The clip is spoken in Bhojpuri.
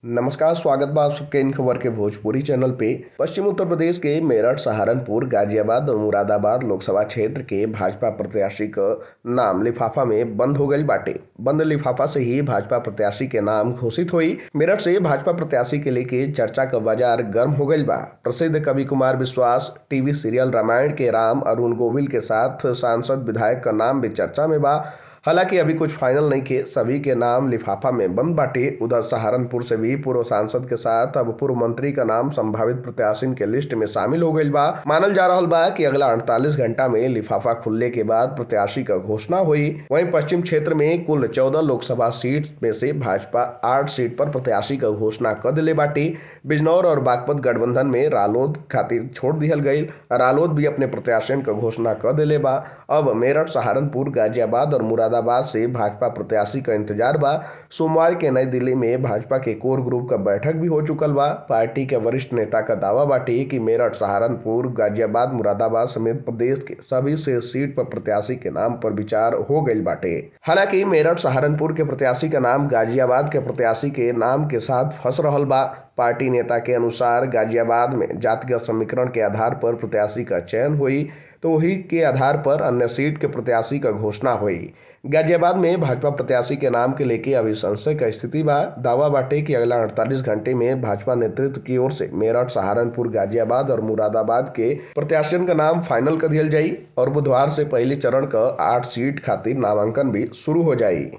नमस्कार, स्वागत बा आप सबके इन खबर के भोजपुरी चैनल पे। पश्चिम उत्तर प्रदेश के मेरठ, सहारनपुर, गाजियाबाद और मुरादाबाद लोकसभा क्षेत्र के भाजपा प्रत्याशी क नाम लिफाफा में बंद हो गईल बाटे। बंद लिफाफा से ही भाजपा प्रत्याशी के नाम घोषित हुई। मेरठ से भाजपा प्रत्याशी के लेके चर्चा क बाजार गर्म हो गईल बा। प्रसिद्ध कवि कुमार विश्वास, टीवी सीरियल रामायण के राम अरुण गोविल के साथ सांसद विधायक का नाम भी चर्चा में बा। हालांकि अभी कुछ फाइनल नहीं के सभी के नाम लिफाफा में बंद बाटे। उधर सहारनपुर से भी पूर्व सांसद के साथ अब पूर्व मंत्री का नाम संभावित प्रत्याशी के लिस्ट में शामिल हो गईल बा। मानल जा रहा बा कि अगला 48 घंटा में लिफाफा खुलने के बाद प्रत्याशी का घोषणा हुई। वहीं पश्चिम क्षेत्र में कुल 14 लोकसभा सीट में से भाजपा 8 सीट पर प्रत्याशी का घोषणा कर दिले बाटे। बिजनौर और बागपत गठबंधन में रालोद खातिर छोड़ दिहल गईल। रालोद भी अपने प्रत्याशियन का घोषणा कर दिले बा। अब मेरठ, सहारनपुर, गाजियाबाद और मुरादाबाद से भाजपा प्रत्याशी का इंतजार बा। सोमवार के नई दिल्ली में भाजपा के कोर ग्रुप का बैठक भी हो चुकल बा। पार्टी के वरिष्ठ नेता का दावा बाटे कि मेरठ, सहारनपुर, गाजियाबाद, मुरादाबाद समेत प्रदेश के सभी से सीट पर प्रत्याशी के नाम पर विचार हो गईल बाटे। हालांकि मेरठ, सहारनपुर के प्रत्याशी का नाम गाजियाबाद के प्रत्याशी के नाम के साथ फंस रहल बा। पार्टी नेता के अनुसार गाजियाबाद में जातिगत समीकरण के आधार पर प्रत्याशी का चयन हुई तो वही के आधार पर अन्य सीट के प्रत्याशी का घोषणा हुई। गाजियाबाद में भाजपा प्रत्याशी के नाम के लेके अभी संशय का स्थिति बा। दावा बाटे कि अगला 48 घंटे में भाजपा नेतृत्व की ओर से मेरठ, सहारनपुर, गाजियाबाद और मुरादाबाद के प्रत्याशियन का नाम फाइनल कर दिया जाई और बुधवार से पहले चरण का 8 सीट खातिर नामांकन भी शुरू हो जाई।